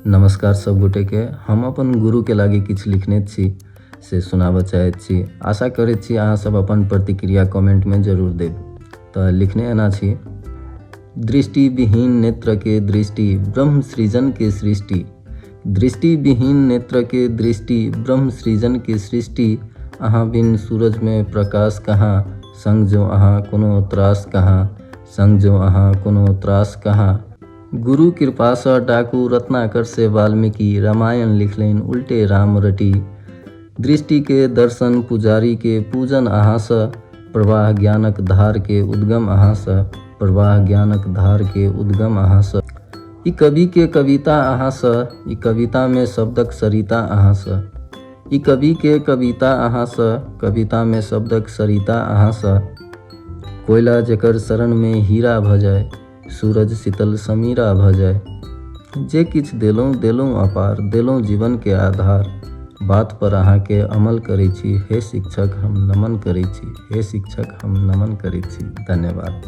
नमस्कार सब गोटेके। हम अपन गुरुके लागि किछु लिखने छी से सुनाबऽ चाहैत छी। आशा करैत छी अहाँ सब अपन प्रतिक्रिया कमेन्टमे जरूर देब। तऽ लिखने एना छी। दृष्टिविहीन नेत्रके दृष्टि ब्रह्म सृजनके सृष्टि, दृष्टिविहीन नेत्रके दृष्टि ब्रह्म सृजनके सृष्टि, अहाँ बिन सूरजमे प्रकाश कहाँ, सङ्ग जो अहाँ कोनो त्रास कहाँ, सङ्ग जो अहाँ कोनो त्रास कहाँ। गुरु कृपासँ डाकू रत्नाकर से वाल्मीकि रामायण लिखलनि उल्टे राम रटि, दृष्टिके दर्शन पुजारीके पूजन अहाँसँ, प्रवाह ज्ञानक धारके उद्गम अहाँसँ, प्रवाह ज्ञानक धारके उद्गम अहाँसँ। ई कविके कविता अहाँसँ, ई कवितामे शब्दक सरिता अहाँसँ, ई कविके कविता अहाँसँ, कवितामे शब्दक सरिता अहाँसँ। कोयला जकर शरणमे हीरा भऽ जाय, सूरज शीतल समीरा भऽ जाय। जे किछु देलहुँ देलहुँ अपार, देलहुँ जीवनके आधार, बात पर अहाँके अमल करै छी, हे शिक्षक हम नमन करै छी, हे शिक्षक हम नमन करै छी। धन्यवाद।